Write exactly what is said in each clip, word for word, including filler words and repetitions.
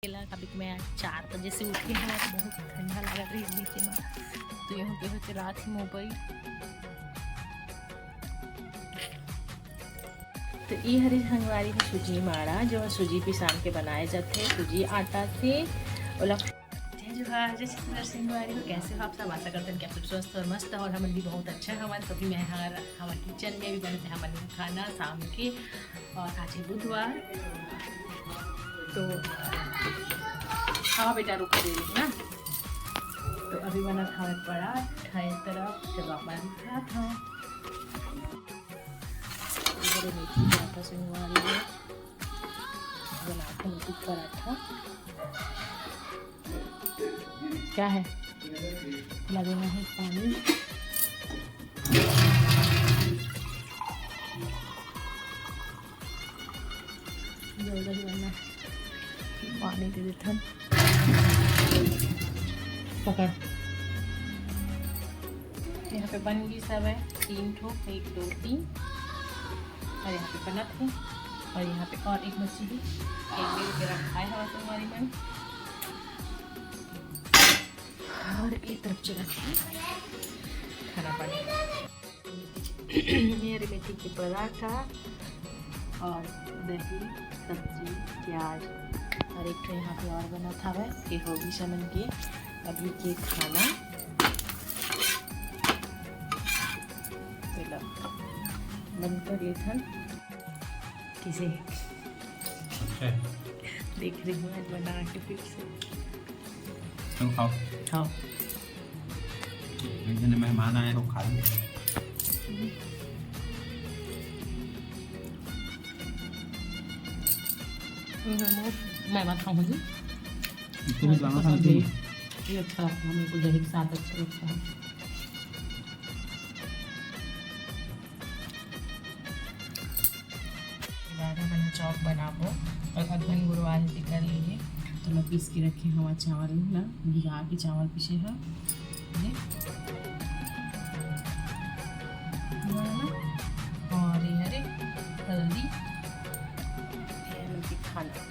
केला, काबर कि मैं आज चार बजे से उठे हूँ, तो बहुत ठंडा लागत रही नीचे में, तो यहाँ पे होके रात ही मोबाइल। तो ये हरे संगवारी है सूजी माड़ा, जो है सूजी पिसान के बनाए जाथे, सूजी आटा से। ओला जय जोहार, जय छत्तीसगढ़ संगवारी हो, कैसे हो आप सब? आशा करते हैं कि आप सब स्वस्थ और मस्त हो, और हमन भी बहुत अच्छा हवन। तो अभी मैं हर हमारे किचन में भी बनत हे हमन खाना शाम के, और आज है बुधवार, तो हाँ बेटा, रुक दे ना। तो अभी बनत हवे पराठा, एक तरफ जब आप बना दिखात हूँ। इधर मेथी पराठा संगवारी है, बनाते मेथी पराठा। क्या है, लगेगा है पानी। जल्दी बनना, पानी दे देथन। पकड़। यहाँ पे बन गई सब है, तीन ठो, एक, दो, तीन, और यहाँ पे बनत है, और यहाँ पे और एक बची है, एक बेल के रखा है हमारे मन। और एक तरफ चला खाना पानी। ये रही मेथी के पराठा और दही, सब्जी, प्याज और एक ठो यहाँ पे और बनत हवे। ये होगी समन के अभी के खाना। चलो, बंद कर लेथन। किसे अच्छा है। देख रही हूँ मैं बना के फिर से। तुम खाओ। खाओ। एक जने मेहमान आए, वो खा लेंगे। मैं मत खाऊंगी। इसको भी ज्यादा खाना चाहिए। ये अच्छा लगता है मेरे को, दही के साथ अच्छा लगता है। बाद हमन चॉप बनाबो और अगहन गुरुवार के कर लेहे। तो मैं पीस के रखे हवा चावल ला, भिगा के चावल पीसे ह। ये वाला और ये हरे हल्दी, ये हल्दी खाना।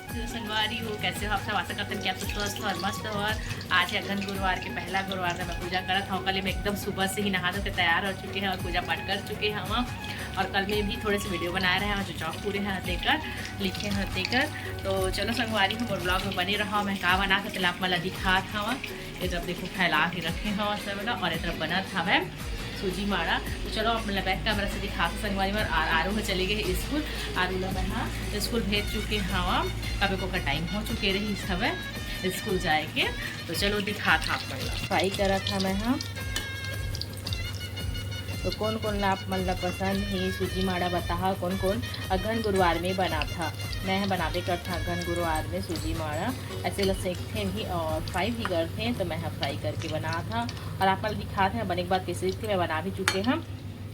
तो संगवारी हो, कैसे हो आप सब? आशा करते हैं कि आप सब स्वस्थ हो और मस्त हो। और आज है अगहन गुरुवार के पहला गुरुवार, तो मैं पूजा करत हूँ। कल मैं एकदम सुबह से ही नहा धो के तैयार हो चुके हैं और पूजा पाठ कर चुके हैं हम। और कल मैं भी थोड़े से वीडियो बनाए रहे हैं, जो चौक पूरे हैं तेकर, लिखे हैं तेकर। तो चलो संगवारी हो, मोर ब्लॉग में बने रहो। मैं का बना के आप मन ला दिखात हूँ। ये तरफ देखो फैला के रखे हव सब ला, और ये तरफ बनत हवय सूजी माड़ा। तो चलो, आप मन ला बैक कैमरा से दिखात हव संगवारी मन। और आरू ह चले गए स्कूल, आरू ला मैं हा स्कूल भेज चुके हव, काबर ओकर टाइम हो चुके रहिस हवय स्कूल जाए के। तो चलो दिखात हव आप मन ला, फ्राई करत हव मैं हा। तो कोन कोन ला आप मन ला पसंद हे सूजी माड़ा, बताहा कोन कोन अगहन गुरुवार में बनाथा। मैं ह बनाबे करथा अगहन गुरुवार में सूजी माड़ा। ऐसे ला सेंकथे भी और फ्राई भी करथे, तो मैं ह फ्राई करके बनाथा और आप मन ला दिखात हे बने के बाद कैसे दिखथे। मैं बना भी चुके हव।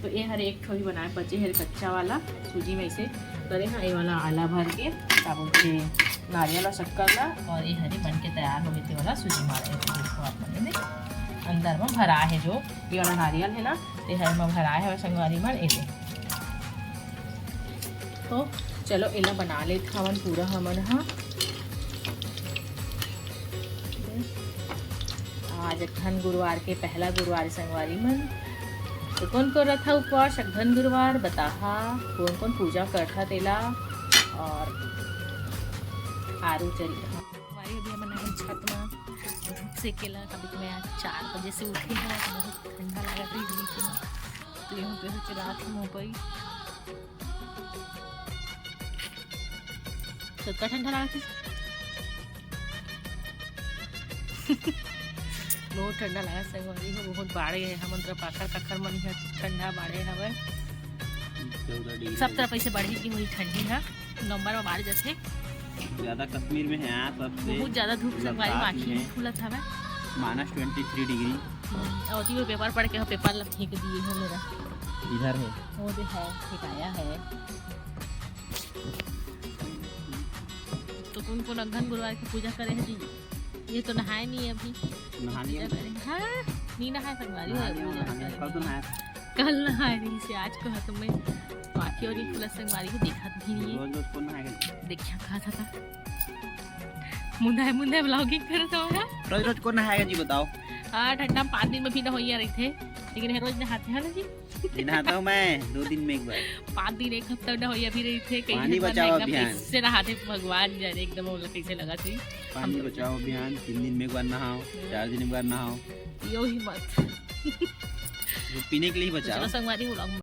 तो ये हर एक ठो ही बनाए बचे हर कच्चा वाला सूजी में ऐसे करे हव, ये वाला आला भर के का बोलथे नारियल और शक्कर ला, और ये हरे बन के तैयार हो गए थे वाला सूजी माड़ा। ये देखो आप मन, ये अंदर में भरा है जो ये वाला नारियल है ना, ते हर में भराए हवे संगवारी मन। एदे तो चलो, एला बना लेत हवन पूरा हमन ह। आज अगहन गुरुवार के पहला गुरुवार, संगवारी मन। तो कोन कोन रखा उपवास अगहन गुरुवार, बताहा। कोन कोन पूजा करथा तेला, और आरू चरिहा। संगवारी, अभी हमन आए छत में धूप सेकेला। अभी मैं आज चार बजे से उठी हूँ, बहुत ठंडा लागत है धूप में। तो यहाँ पे हो चला थी मोबाइल। कतका ठंडा लागत हे। बहुत ठंडा लागत संगवारी हो, बहुत बाढ़े है। हमन तरफ आखर काखर मन इहाँ ठंडा बाढ़े हवय। चौदह डिग्री। सब तरफ ऐसे बढ़ी कि वही ठंडी है, नवंबर में बाढ़ जथे। ज्यादा कश्मीर में है यहाँ सबसे। बहुत ज्यादा धूप संगवारी, लद्दाख आँखी में फूलत हवय। Minus twenty three degree. हम्म, और वो पेपर पढ़ के, हाँ, पेपर ला फेंक दिए हो मेरा। इधर है। वो दे है, फेंकाया है। तो कोन कोन अगहन गुरुवार की पूजा करे है जी? ये तो नहाए नहीं है अभी। नहाने पूजा करे। हाँ, नहीं नहाए संगवारी, नहाने पूजा नहाने करे। कल तो नहाए। कल नहाए नहीं से आज को है, तो मैं आँखी और ये खुला संगवारी को देखा भी नहीं है। रोज रोज कोन नहाएगा? देखिया कहा था, था। मुंदाए मुंदाए vlogging करत हो है। रोज रोज कोन नहाएगा जी, बताओ? हाँ, ठंडा में पाँच दिन में भी नहोइया रहिथे, लेकिन ये रोज नहाथे है ना जी। नहीं नहाता हूँ मैं, दो दिन में एक बार। पाँच दिन, एक हफ्ता नहोइया भी रहिथे, कई पानी झन मन बचाओ एकदम अभियान। कैसे नहाथे भगवान जाने, एकदम वो लोग कैसे लगा थी। पानी बचाओ अभियान, तीन दिन में एक बार नहाओ, चार दिन में एक बार नहाओ। यो ही मत। वो पीने के लिए ही बचाओ। चलो संगवारी vlog में